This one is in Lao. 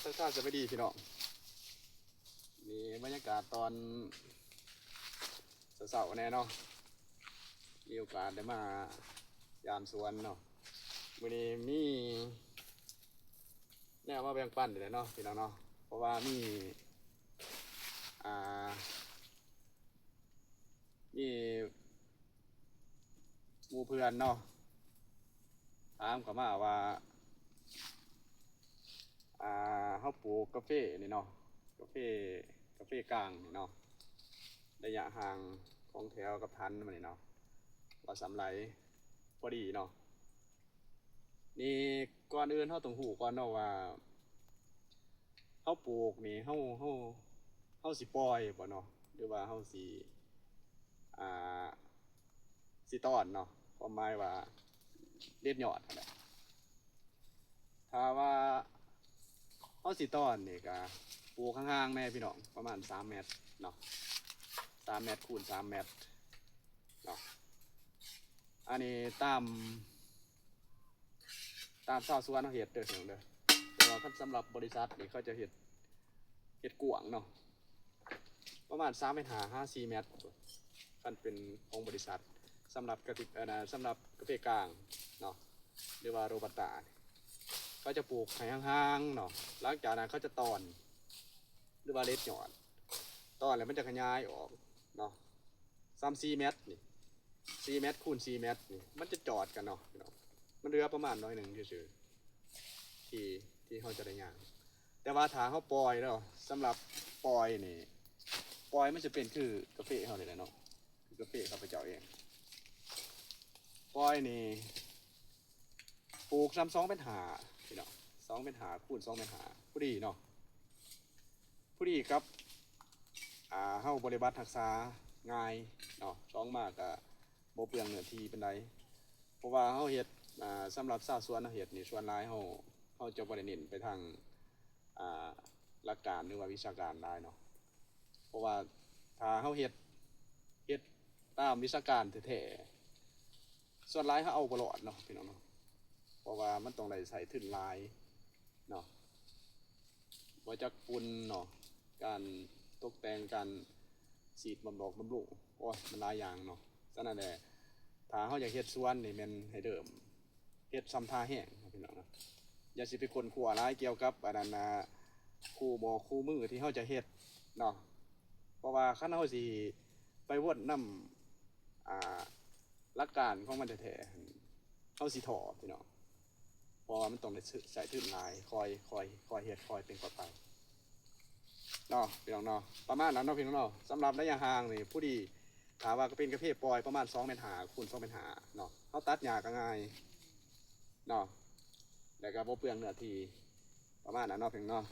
ທັກທາຍສະບາຍດີພີ່ນ້ອງ, ນີ້ບັນຍາກາດຕອນເຊົ້າໆແດ່ເນາະ, ມີໂອກາດໄດ້ມາຢາມສວນເນາະ. ມື້ນີ້ມີແນວມາແບ່ງປັນນີ້ແຫຼະເນາະ ພີ່ນ້ອງເນາະ, ເພາະວ່າມີ ອ່າ ມີໝູ່ເພື່ອນເນາະ ຖາມເຂົ້າມາວ່າ ອ່າ ເຮົາປູກກາເຟນີ້ເນາະ, ກາເຟ ກາເຟກ້າງນີ້ເນາະ, ໄລຍະຫ່າງຂອງແຖວກັບຖັນມັນນີ້ເນາະ ວ່າສ່ຳໃດພໍດີເນາະ. ນີ້ກ່ອນອື່ນເຮົາຕ້ອງຮູ້ກ່ອນເນາະວ່າ ເຮົາປູກນີ້ ເຮົາ ເຮົາ ເຮົາຊິປ່ອຍບໍ່ເນາະ ຫຼືວ່າເຮົາຊິ ອ່າ ຊິຕອນເນາະ, ຄວາມໝາຍວ່າເດັດຍອດຫັ້ນແຫຼະ. ຖ້າວ່າເຮົາຊິຕອນນີ້ກະປູກຫ່າງໆແດ່ພີ່ນ້ອງ, ປະມານສາມແມັດເນາະ, ສາມແມັດຄູນສາມແມັດເນາະ. ອັນນີ້ຕາມ ຕາມຊາວສວນເຮົາເຮັດເດີພີ່ນ້ອງເດີ. ແຕ່ວ່າຄັນສຳລັບບໍລິສັດນີ້ ເຂົາຈະເຮັດ ເຮັດກວ້າງເນາະ, ປະມານສາມແມັດຫ້າຫາສີ່ແມັດ ຄັນເປັນຂອງບໍລິສັດ. ສຳລັບກະຕິ ເອີ ສຳລັບກາເຟກ້າງເນາະ ຫຼືວ່າໂຣບັດຕາ ເຂົາຈະປູກໃຫ້ຫ່າງໆເນາະ, ຫຼັງຈາກນັ້ນເຂົາຈະຕອນ ຫຼືວ່າເດັດຍອດ, ຕອນແລ້ວມັນຈະຂະຫຍາຍອອກເນາະ, ສ່ຳສີ່ແມັດນີ້ ສີ່ແມັດຄູນສີ່ແມັດນີ້ ມັນຈະຈອດກັນເນາະພີ່ນ້ອງ, ມັນເຫຼືອປະມານໜ້ອຍໜຶ່ງຊື່ໆ ທີ່ ທີ່ເຮົາຈະໄດ້ຍ່າງ. ແຕ່ວ່າຖ້າເຮົາປ່ອຍເນາະ, ສຳລັບປ່ອຍນີ້ ປ່ອຍມັນຈະເປັນຄືກາເຟເຮົານີ້ແຫຼະເນາະ, ຄືກາເຟຂ້າພະເຈົ້າເອງ. ປ່ອຍນີ້ ປູກສ່ຳສອງແມັດຫ້າພີ່ນ້ອງ, ສອງແມັດຫ້າຄູນສອງແມັດຫ້າ ພໍດີເນາະ, ພໍດີກັບ ອ່າ ເຮົາບໍລິບັດຮັກສາງ່າຍເນາະ, ສອງມາກະບໍ່ເປືອງເນື້ອທີ່ປານໃດ. ເພາະວ່າເຮົາເຮັດ ອ່າ ສຳລັບຊາວສວນເຮົາເຮັດນີ້ ສ່ວນຫຼາຍເຮົາ ເຮົາຈະບໍ່ໄດ້ເນັ້ນໄປທາງ ອ່າ ຫຼັກການ ຫຼືວ່າວິຊາການຫຼາຍເນາະ. ເພາະວ່າຖ້າເຮົາເຮັດ ເຮັດຕາມວິຊາການແທ້ໆ ສ່ວນຫຼາຍເຮົາເອົາບໍ່ລອດເນາະ ພີ່ນ້ອງເນາະ, ເພາະວ່າມັນຕ້ອງໄດ້ໃຊ້ທຶນຫຼາຍເນາະ, ບໍ່ຈັກຝຸ່ນເນາະ, ການຕົກແຕ່ງ ການສີດບຳດອກບຳລຸງ ໂອ້ຍ ມັນຫຼາຍຢ່າງເນາະ. ສະນັ້ນແຫຼະ ຖ້າເຮົາຢາກເຮັດສວນນີ້ ແມ່ນໃຫ້ເລີ່ມ ເຮັດຊ່ຳທ່າແຮງເນາະ ພີ່ນ້ອງເນາະ. ຢ່າຊິໄປຄົ້ນຄວ້າຫຼາຍກ່ຽວກັບອັນນັ້ນນະ ຄູ່ບອກຄູ່ມືທີ່ເຮົາຈະເຮັດເນາະ, ເພາະວ່າຄັນເຮົາຊິໄປວົນນຳ ອ່າ ຫຼັກການຂອງມັນແທ້ໆ ເຮົາຊິທໍ້ພີ່ນ້ອງ, ເພາະວ່າມັນຕ້ອງໄດ້ໃຊ້ທຶນຫຼາຍ, ຄ່ອຍ ຄ່ອຍ ຄ່ອຍເຮັດ ຄ່ອຍເປັນຄ່ອຍໄປເນາະ ພີ່ນ້ອງເນາະ. ປະມານນັ້ນເນາະ ພີ່ນ້ອງເນາະ. ສຳລັບໄລຍະຫ່າງນີ້ ຜູ້ດີ ຖ້າວ່າກະເປັນກາເຟປ່ອຍ ປະມານສອງແມັດຫ້າຄູນສອງແມັດຫ້າເນາະ, ເຮົາຕັດຫຍ້າກະງ່າຍເນາະ ແລ້ວກະບໍ່ເປືອງເນື້ອທີ່ ປະມານນັ້ນເນາະ ພີ່ນ້ອງເນາະ.